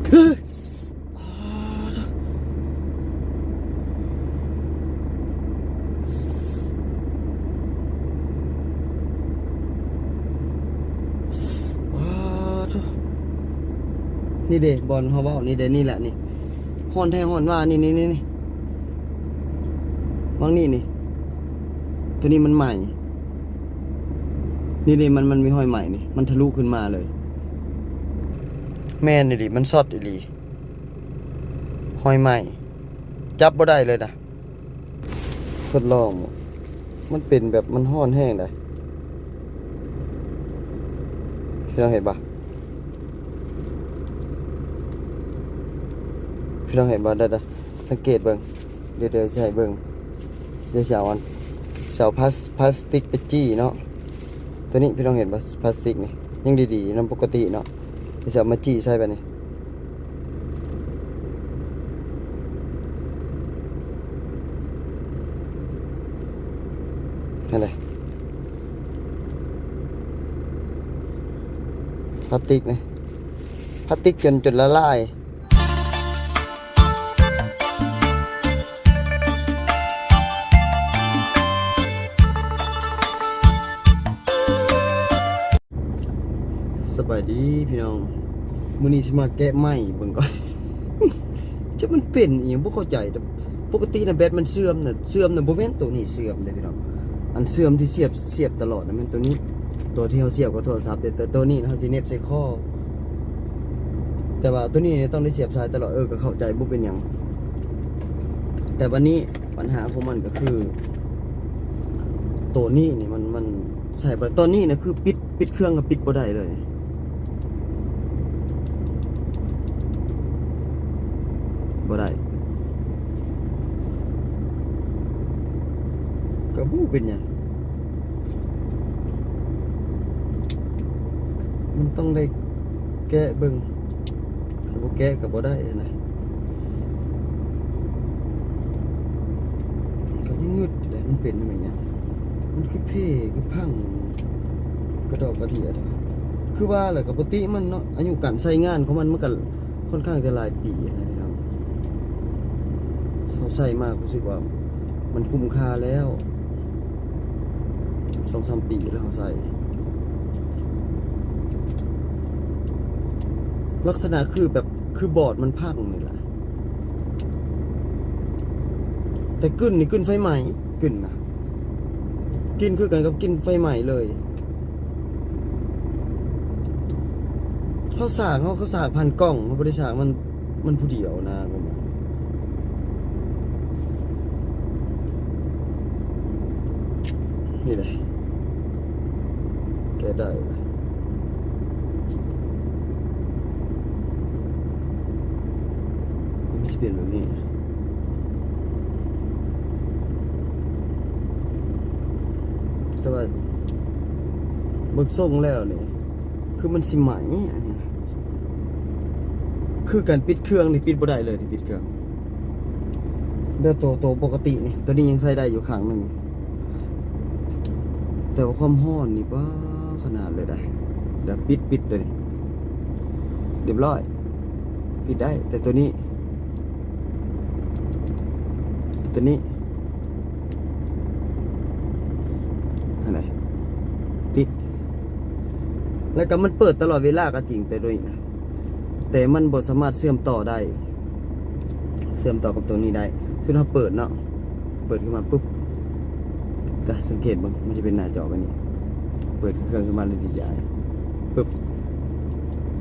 ເຮີ້ຍ ນີ້ເດ້ ບ່ອນເຮົາເວົ້ານີ້ເດ້ ນີ້ແຫຼະນີ້ ຮ້ອນແທ້ຮ້ອນວ່າ ນີ້ໆໆ ໝ່ອງນີ້ນີ້ ໂຕນີ້ມັນໄໝ້ ນີ້ເດ້ ມັນ ມັນມີຮອຍໄໝ້ນີ້ ມັນທະລຸຂຶ້ນມາເລີຍ. ແມ່ນອີ່ຫຼີ ມັນຊັອດອີ່ຫຼີ ຮອຍໄໝ້ ຈັບບໍ່ໄດ້ເລີຍນະ. ທົດລອງ ມັນເປັນແບບມັນຮ້ອນແຮງໃດ໋ ພີ່ນ້ອງເຫັນບໍ່? ພີ່ນ້ອງເຫັນບໍ່? ໄດ້ໆ ສັງເກດເບິ່ງ ດຽວ ດຽວຊິໃຫ້ເບິ່ງ ດຽວຊິເອົາອັນ ຊິເອົາພລາສ ພລາສຕິກໄປຈີ້ເນາະ. ໂຕນີ້ພີ່ນ້ອງເຫັນບໍ່? ພລາສຕິກນີ້ຍັງດີໆ ນຳປົກກະຕິເນາະ ດຽວຊິເອົາມາຈີ້ໃສ່ບາດນີ້ ຫັ້ນແຫຼະ ພລາສຕິກນີ້ ພລາສຕິກຈົນ ຈົນລະລາຍ. ສະບາຍດີພີ່ນ້ອງ ມື້ນີ້ຊິມາແກະໄມ້ເບິ່ງກ່ອນ ຈັກມັນເປັນອີ່ຫຍັງ ບໍ່ເຂົ້າໃຈ. ປົກກະຕິນະ ແບັດມັນເສື່ອມນະ ເສື່ອມນະ ບໍ່ແມ່ນໂຕນີ້ເສື່ອມເດ້ພີ່ນ້ອງ ອັນເສື່ອມທີ່ສຽບ ສຽບຕະຫຼອດນະ ແມ່ນໂຕນີ້ ໂຕທີ່ເຮົາສຽບກັບໂທລະສັບເດ້. ແຕ່ໂຕນີ້ນະ ເຮົາຊິເໜັບໃສ່ຄໍ ແຕ່ວ່າໂຕນີ້ນີ້ຕ້ອງໄດ້ສຽບສາຍຕະຫຼອດ. ເອີ ກໍເຂົ້າໃຈ ບໍ່ເປັນຫຍັງ. ແຕ່ບາດນີ້ບັນຫາຂອງມັນກໍຄື ໂຕນີ້ນີ້ມັນ ມັນໃຊ້ບໍ່ໄດ້ ຕອນນີ້ນະ ຄືປິດ ປິດເຄື່ອງກໍປິດບໍ່ໄດ້ເລີຍ ບໍ່ໄດ້ ກໍບໍ່ຮູ້ເປັນຫຍັງ. ມັນຕ້ອງໄດ້ແກະເບິ່ງ ຖ້າບໍ່ແກະກໍບໍ່ໄດ້ຫັ້ນນະ. ກໍຍັງງຶດຢູ່ເດ້ ມັນເປັນຫຍັງ ມັນຄືເພ ຄືພັງ ກະດອກກະເດຍ. ຄືວ່າແຫຼະ ກໍປົກກະຕິມັນເນາະ ອາຍຸການໃຊ້ງານຂອງມັນ ມັນກໍ ຂ້ອນຂ້າງຈະຫຼາຍປີນະພີ່ນ້ອງ ເຮົາໃຊ້ມາ ຮູ້ສຶກວ່າມັນກຸ້ມຄ່າແລ້ວ ສອງສາມປີແລ້ວເຮົາໃຊ້. ລັກສະນະຄືແບບ ຄືບອດມັນພັງນີ້ແຫຼະ ແຕ່ກິ່ນນີ້ກິ່ນໄຟໄໝ້ ກິ່ນນະ ກິ່ນຄືກັນກັບກິ່ນໄຟໄໝ້ເລີຍ. ເຮົາສາກ ເຮົາກໍສາກຜ່ານກ້ອງ ເຮົາບໍ່ໄດ້ສາກມັນ ມັນຜູ້ດຽວນະ. ນີ້ແຫຼະ ແກະໄດ້ລະ ມັນຊິເປັນແບບນີ້. ແຕ່ວ່າເບິ່ງຊົງແລ້ວນີ້ ຄືມັນຊິໄໝ້ ອັນນີ້ນະ ຄືການປິດເຄື່ອງນີ້ປິດບໍ່ໄດ້ເລີຍ ນີ້ປິດເຄື່ອງ. ແລ້ວໂຕ ໂຕປົກກະຕິນີ້ ໂຕນີ້ຍັງໃຊ້ໄດ້ຢູ່ຂ້າງໜຶ່ງ ແຕ່ວ່າຄວາມຮ້ອນນີ້ ປ້າ ຂະໜາດເລີຍໄດ໋. ດຽວປິດ ປິດໂຕນີ້ ຮຽບຮ້ອຍ ປິດໄດ້ ແຕ່ໂຕນີ້ ໂຕນີ້ ອັນໃດ ຕິດ ແລ້ວກໍມັນເປີດຕະຫຼອດເວລາກໍຈິງ ແຕ່ໂຕນີ້ນະ ແຕ່ມັນບໍ່ສາມາດເຊື່ອມຕໍ່ໄດ້ ເຊື່ອມຕໍ່ກັບໂຕນີ້ໄດ້. ຄືເຮົາເປີດເນາະ ເປີດຂຶ້ນມາປຶບ ຈະສັງເກດເບິ່ງ ມັນຈະເປັນໜ້າຈໍແບບນີ້ ເປີດເຄື່ອງຂຶ້ນມາແລ້ວດີດຢາຍປຶບ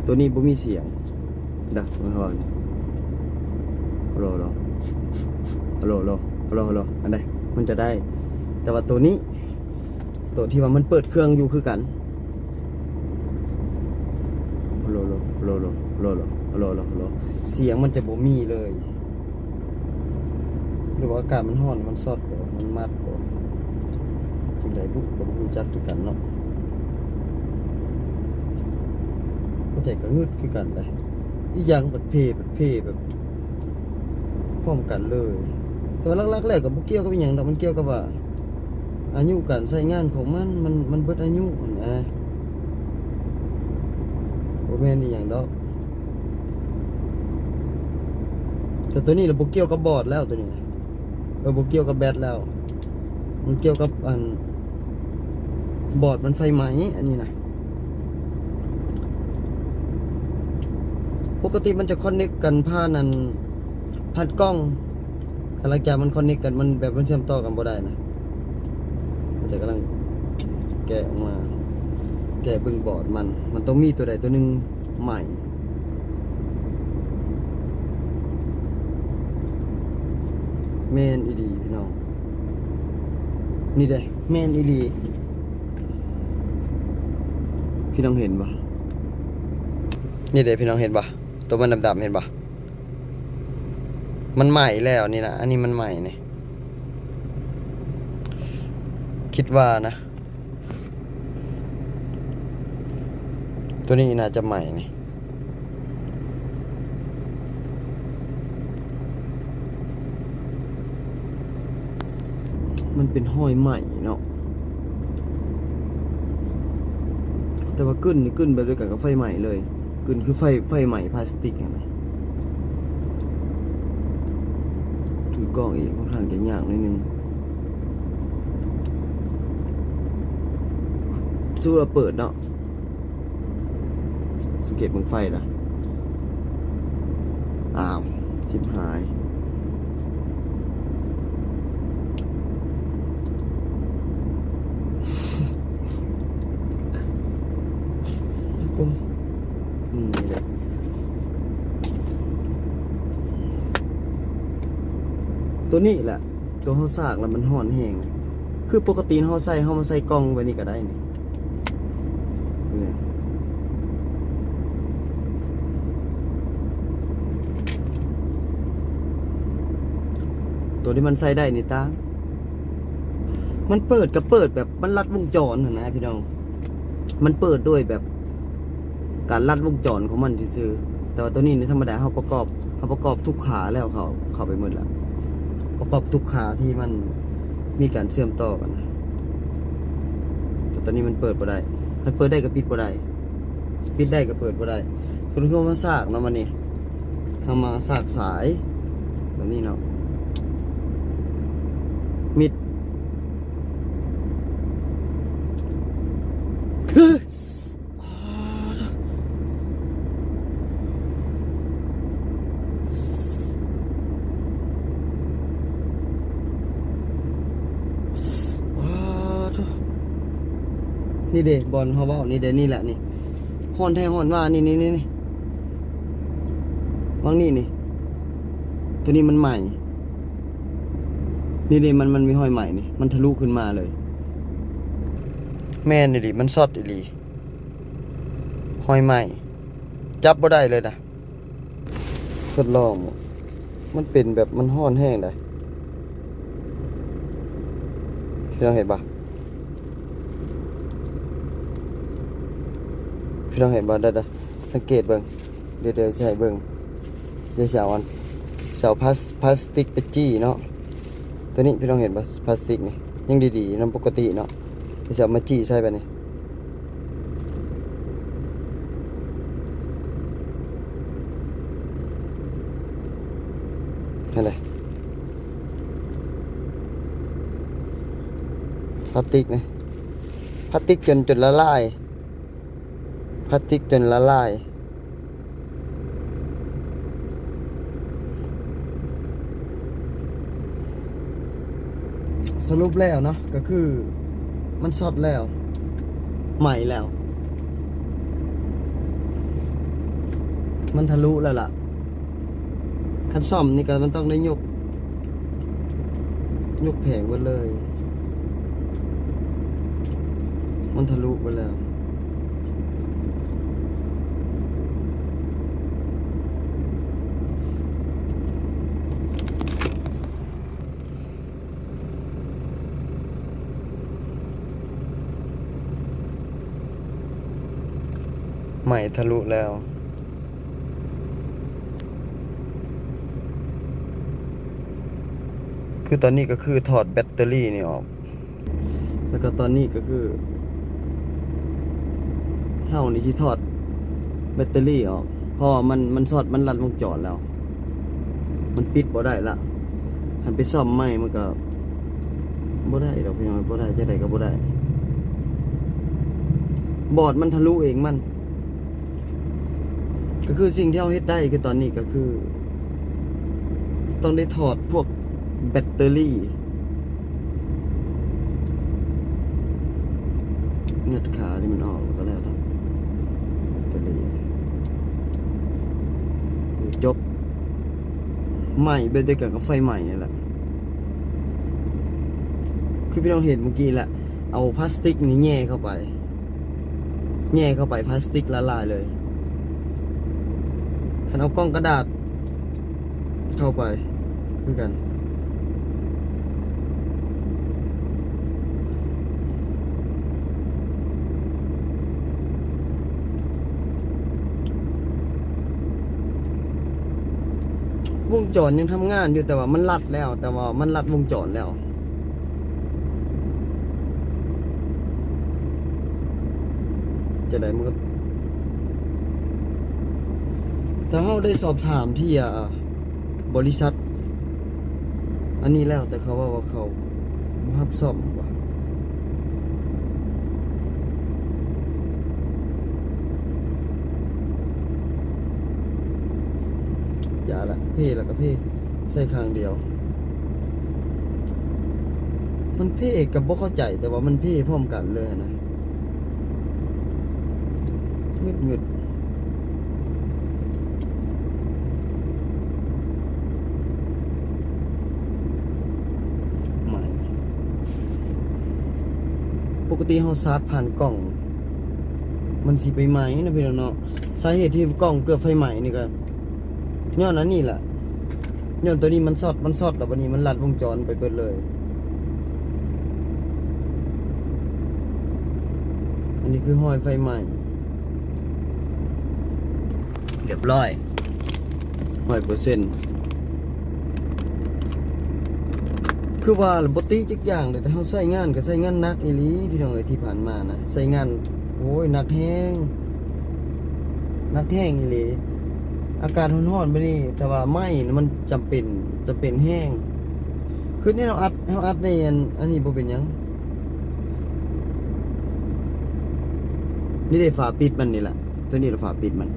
ໂຕນີ້ບໍ່ມີສຽງ ດັກ ມັນຮ້ອນ ຮາໂຫຼ ຮາໂຫຼ ຮາໂຫຼ ອັນໃດ ມັນຈະໄດ້. ແຕ່ວ່າໂຕນີ້ ໂຕທີ່ວ່າມັນເປີດເຄື່ອງຢູ່ຄືກັນ ຮາໂຫຼ ຮາໂຫຼ ສຽງມັນຈະບໍ່ມີເລີຍ. ຫຼືວ່າອາກາດມັນຮ້ອນ ມັນຊັອດບໍ ມັນມັດບໍ ຈັ່ງໃດບຸ ກໍບໍ່ຮູ້ຈັກຄືກັນເນາະ. ຫົວໃຈກໍງຶດຄືກັນເດ້ ອີກຢ່າງບັດເພ ບັດເພແບບ ພ້ອມກັນເລີຍ. ແຕ່ວ່າຫຼັກໆແລ້ວກໍບໍ່ກ່ຽວກັບອີ່ຫຍັງດອກ ມັນກ່ຽວກັບວ່າ ອາຍຸການໃຊ້ງານຂອງມັນ ມັນ ມັນເບິດອາຍຸຫັ້ນນະ ບໍ່ແມ່ນອີ່ຫຍັງດອກ. ແຕ່ໂຕນີ້ລະບໍ່ກ່ຽວກັບບອດແລ້ວ ໂຕນີ້ນະ ເອີ ບໍ່ກ່ຽວກັບແບັດແລ້ວ ມັນກ່ຽວກັບອັນ ບອດມັນໄຟໄໝ້ ອັນນີ້ນະ. ປົກກະຕິມັນຈະຄອນເນັກກັນຜ່ານອັນ ຜ່ານກ່ອງ ຄັນຫຼັງຈາກມັນຄອນເນັກກັນ ມັນແບບມັນເຊື່ອມຕໍ່ກັນບໍ່ໄດ້ນະ ມັນຈະກຳລັງແກະອອກມາ ແກະເບິ່ງບອດມັນ ມັນຕ້ອງມີໂຕໃດໂຕໜຶ່ງໄໝ້. ແມ່ນອີ່ຫຼີພີ່ນ້ອງ ນີ້ເດ້ ແມ່ນອີ່ຫຼີ ພີ່ນ້ອງເຫັນບໍ່? ນີ້ເດ້ ພີ່ນ້ອງເຫັນບໍ່? ໂຕມັນດຳໆ ເຫັນບໍ່? ມັນໄໝ້ແລ້ວນີ້ນະ ອັນນີ້ມັນໄໝ້ນີ້ ຄິດວ່ານະ ໂຕນີ້ໜ້າຈະໄໝ້ນີ້ ມັນເປັນຮອຍໄໝ້ເນາະ ແຕ່ວ່າກຶ້ນນີ້ກຶ້ນແບບດຽວກັນກັບໄຟໄໝ້ເລີຍ ກຶ້ນຄືໄຟ ໄຟໄໝ້ພລາສຕິກຫັ້ນນະ. ຖືກ້ອງເອງຂ້ອນຂ້າງຈະຍາກໜ້ອຍໜຶ່ງ ສະເປີດເນາະ ສັງເກດເບິ່ງໄຟນະ ອ້າວ ຊິບຫາຍ ອືມ ໂຕນີ້ແຫຼະ ໂຕເຮົາສາກແລ້ວມັນຮ້ອນແຮງ ຄືປົກກະຕິເຮົາໃສ່ ເຮົາມາໃສ່ກ່ອງແບບນີ້ກະໄດ້ນີ້ ໂຕທີ່ມັນໃສ່ໄດ້ນີ້ຕ່າງ ມັນເປີດກະເປີດແບບມັນລັດວົງຈອນຫັ້ນນະພີ່ນ້ອງ ມັນເປີດໂດຍແບບການລັດວົງຈອນຂອງມັນຊື່ໆ ແຕ່ວ່າໂຕນີ້ນີ້ທຳມະດາ ເຮົາປະກອບ ເຮົາປະກອບທຸກຂາແລ້ວ ເຂົ້າ ເຂົ້າໄປໝົດແລ້ວ ປະກອບທຸກຂາທີ່ມັນມີການເຊື່ອມຕໍ່ກັນນະ ແຕ່ຕອນນີ້ມັນເປີດບໍ່ໄດ້ ຄັນເປີດໄດ້ກະປິດບໍ່ໄດ້ ປິດໄດ້ກະເປີດບໍ່ໄດ້ ຄືເຮົາມາສາກເນາະ ບາດນີ້ ເຮົາມາສາກສາຍແບບນີ້ເນາະ ມິດ ນີ້ເດ້ ບ່ອນເຮົາເວົ້ານີ້ເດ້ ນີ້ແຫຼະນີ້ ຮ້ອນແທ້ຮ້ອນວ່າ ນີ້ໆໆ ໝ່ອງນີ້ນີ້ ໂຕນີ້ມັນໄໝ້ ນີ້ໆ ມັນ ມັນມີຮອຍໄໝ້ນີ້ ມັນທະລຸຂຶ້ນມາເລີຍ ແມ່ນອີ່ຫຼີ ມັນຊັອດອີ່ຫຼີ ຮອຍໄໝ້ ຈັບບໍ່ໄດ້ເລີຍນະ. ທົດລອງ ມັນເປັນແບບມັນຮ້ອນແຮງໃດ ພີ່ນ້ອງເຫັນບໍ່? ພີ່ນ້ອງເຫັນບໍ່? ໄດ້ໆ ສັງເກດເບິ່ງ ດຽວ ດຽວຊິໃຫ້ເບິ່ງ ດຽວຊິເອົາອັນ ຊິເອົາພລາສ ພລາສຕິກໄປຈີ້ເນາະ ໂຕນີ້ ພີ່ນ້ອງເຫັນບໍ່? ພລາສຕິກນີ້ຍັງດີໆ ນຳປົກກະຕິເນາະ ດຽວຊິເອົາມາຈີ້ໃສ່ແບບນີ້. ຫັ້ນເດ ພລາສຕິກນີ້ ພລາສຕິກຈົນ ຈົນລະລາຍ ພລາສຕິກຈົນລະລາຍ. ສະຫຼຸບແລ້ວເນາະ ກະຄືມັນຊັອດແລ້ວ ໄໝ້ແລ້ວ ມັນທະລຸແລ້ວລະ ຄັນສ້ອມນີ້ກະມັນຕ້ອງໄດ້ຍົກ ຍົກແຜງເບິດເລີຍ ມັນທະລຸເບິດແລ້ວ. ໄໝ້ທະລຸແລ້ວ ຄືຕອນນີ້ກະຄືຖອດແບັດເຕີຣີນີ້ອອກ ແລ້ວກະຕອນນີ້ກະຄື ເຮົານີ້ຊິຖອດແບັດເຕີຣີອອກ ເພາະວ່າມັນ ມັນຊັອດ ມັນລັດວົງຈອນແລ້ວ. ມັນປິດບໍ່ໄດ້ລະ ຄັນໄປສ້ອມໃໝ່ມັນກໍບໍ່ໄດ້ດອກພີ່ນ້ອງ ບໍ່ໄດ້ ຈັ່ງໃດກໍບໍ່ໄດ້ ບອດມັນທະລຸເອງມັນ. ກໍຄືສິ່ງທີ່ເຮົາເຮັດໄດ້ຄືຕອນນີ້ກໍຄື ຕ້ອງໄດ້ຖອດພວກແບັດເຕີຣີ ງັດຂາທີ່ມັນອອກແລ້ວກໍແລ້ວເນາະ ແບັດເຕີຣີ ຈົບ ໄໝ້ແບບດຽວກັນກັບໄຟໄໝ້ນີ້ແຫຼະ ຄືພີ່ນ້ອງເຫັນເມື່ອກີ້ແຫຼະ ເອົາພລາສຕິກນີ້ແຫຍ່ເຂົ້າໄປ ແຫຍ່ເຂົ້າໄປພລາສຕິກລະລາຍເລີຍ ຄັນເອົາກ່ອງກະດາດເຂົ້າໄປຄືກັນ ວົງຈອນຍັງທຳງານຢູ່ ແຕ່ວ່າມັນລັດແລ້ວ ແຕ່ວ່າມັນລັດວົງຈອນແລ້ວ. ຈະໄດ້ໝົດ ຖ້າເຮົາໄດ້ສອບຖາມທີ່ ອ່າ ບໍລິສັດອັນນີ້ແລ້ວ ແຕ່ເຂົາເວົ້າວ່າເຂົາບໍ່ຮັບສ້ອມວ່າ ຢ່າລະ ເພລະກະເພ ໃສ່ຂ້າງດຽວ ມັນເພກະບໍ່ເຂົ້າໃຈ ແຕ່ວ່າມັນເພພ້ອມກັນເລີຍຫັ້ນນະ ງຶດໆ ໄໝ້ ປົກກະຕິເຮົາຊາດຜ່ານກ່ອງ ມັນຊິໄປໄໝ້ນະພີ່ນ້ອງເນາະ ສາເຫດທີ່ກ່ອງເກືອບໄຟໄໝ້ນີ້ກະ ຍ້ອນອັນນີ້ແຫຼະ ຍ້ອນໂຕນີ້ມັນຊັອດ ມັນຊັອດ ແລ້ວບາດນີ້ມັນລັດວົງຈອນໄປເບິດເລີຍ ອັນນີ້ຄືຮອຍໄຟໄໝ້ ລຽບລ້ອຍ ຮ້ອຍເປີເຊັນ ຄືວ່າລະ ບໍ່ຕິຈັກຢ່າງເລີຍ ແຕ່ເຮົາໃຊ້ງານກະໃຊ້ງານໜັກອີ່ຫຼີ ພີ່ນ້ອງເອີຍ ທີ່ຜ່ານມານະ ໃຊ້ງານ ໂອ້ຍ ໜັກແຮງ ໜັກແຮງອີ່ຫຼີ ອາກາດຮ້ອນໆແບບນີ້ ແຕ່ວ່າໄມ້ນະມັນຈຳເປັນ ຈຳເປັນແຮງ ຄືນີ້ເຮົາອັດ ເຮົາອັດໃນອັນ ອັນນີ້ບໍ່ເປັນຫຍັງ ນີ້ເດ້ ຝາປິດມັນນີ້ລະ ໂຕນີ້ລະ ຝາປິດມັນ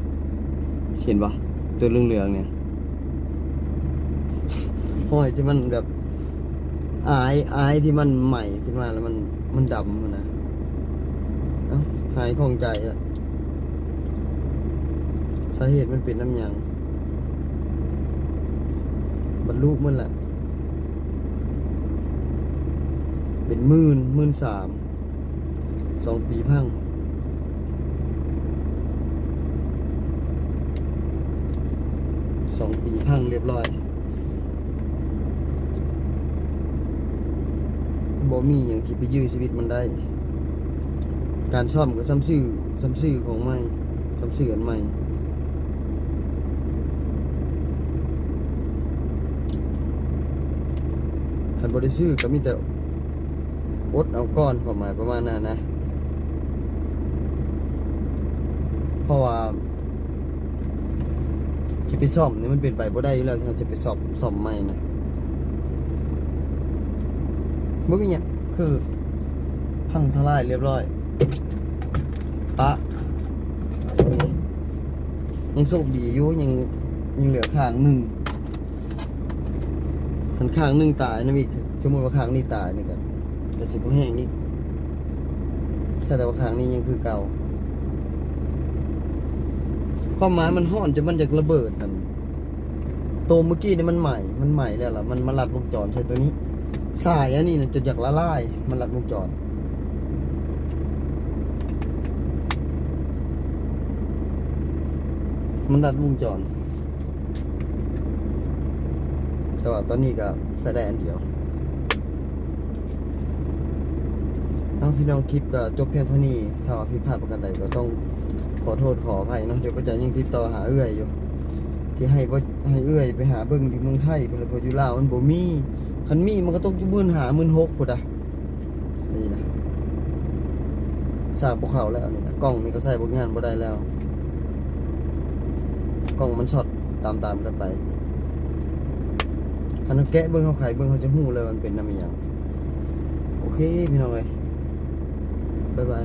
ເຫັນບໍ່ ໂຕເຫຼືອງໆນີ້ ຮອຍທີ່ມັນແບບ ອາຍ ອາຍທີ່ມັນໄໝ້ຂຶ້ນມາແລ້ວມັນ ມັນດຳຫັ້ນນະ ເອົ້າ ຫາຍຂ້ອງໃຈລະ ສາເຫດມັນເປັນນຳຫຍັງ ບັນລຸໝົດລະ ເປັນໝື່ນ ໝື່ນສາມ ສອງປີພັງ ສອງປີພັງລຽບລ້ອຍ ບໍ່ມີຫຍັງທີ່ໄປຢື້ຊີວິດມັນໄດ້ ການສ້ອມກະຊ່ຳຊື້ ຊ່ຳຊື້ຂອງໃໝ່ ຊ່ຳຊື້ອັນໃໝ່ ຄັນບໍ່ໄດ້ຊື້ກະມີແຕ່ ອົດເອົາກ່ອນ ຄວາມໝາຍປະມານນັ້ນນະ ເພາະວ່າ ຊິໄປສ້ອມນີ້ມັນເປັນໄປບໍ່ໄດ້ຢູ່ແລ້ວ ທີ່ເຮົາຈະໄປສ້ອມ ສ້ອມໃໝ່ນະ ບໍ່ມີຫຍັງ ຄືພັງທະລາຍລຽບລ້ອຍ ປະ ຍັງໂຊກດີຢູ່ ຍັງ ຍັງເຫຼືອຂ້າງໜຶ່ງ ຄັນຂ້າງໜຶ່ງຕາຍນຳອີກ ສົມມຸດວ່າຂ້າງນີ້ຕາຍນີ້ກະ ກະຊິບໍ່ແຮງອີກ ແຕ່ວ່າຂ້າງນີ້ຍັງຄືເກົ່າ ຄວາມໝາຍມັນຮ້ອນຈົນມັນຢາກລະເບີດຫັ້ນ ໂຕມື້ກີ້ນີ້ມັນໄໝ້ ມັນໄໝ້ແລ້ວລະ ມັນມາລັດວົງຈອນໃສ່ໂຕນີ້ ສາຍອັນນີ້ນະຈົນຢາກລະລາຍ ມັນລັດວົງຈອນ ມັນລັດວົງຈອນ. ແຕ່ວ່າຕອນນີ້ກະໃຊ້ໄດ້ອັນດຽວ. ເອົາ ພີ່ນ້ອງ ຄລິບກະຈົບພຽງເທົ່ານີ້ ຖ້າວ່າຜິດພາດປະການໃດກະຕ້ອງຂໍໂທດຂໍອະໄພເນາະ ດຽວປ້າຈາຍັງຕິດຕໍ່ຫາເອື້ອຍຢູ່ ຊິໃຫ້ບໍ່ ໃຫ້ເອື້ອຍໄປຫາເບິ່ງຢູ່ເມືອງໄທພຸ້ນແຫຼະ ເພາະຢູ່ລາວມັນບໍ່ມີ ຄັນມີມັນກະຕົກຢູ່ໝື່ນຫ້າ ໝື່ນຫົກພຸ້ນດາ. ນີ້ນະ ສາກບໍ່ເຂົ້າແລ້ວນີ້ນະ ກ້ອງນີ້ກະໃຊ້ບັກງານບໍ່ໄດ້ແລ້ວ ກ້ອງມັນຊັອດຕາມໆກັນໄປ. ອັນນັ້ນແກະເບິ່ງ ເຮົາໄຂເບິ່ງ ເຮົາຈະຮູ້ແລ້ວວ່າມັນເປັນນຳອີ່ຫຍັງ. ໂອເຄພີ່ນ້ອງເອີຍ ບາຍບາຍ.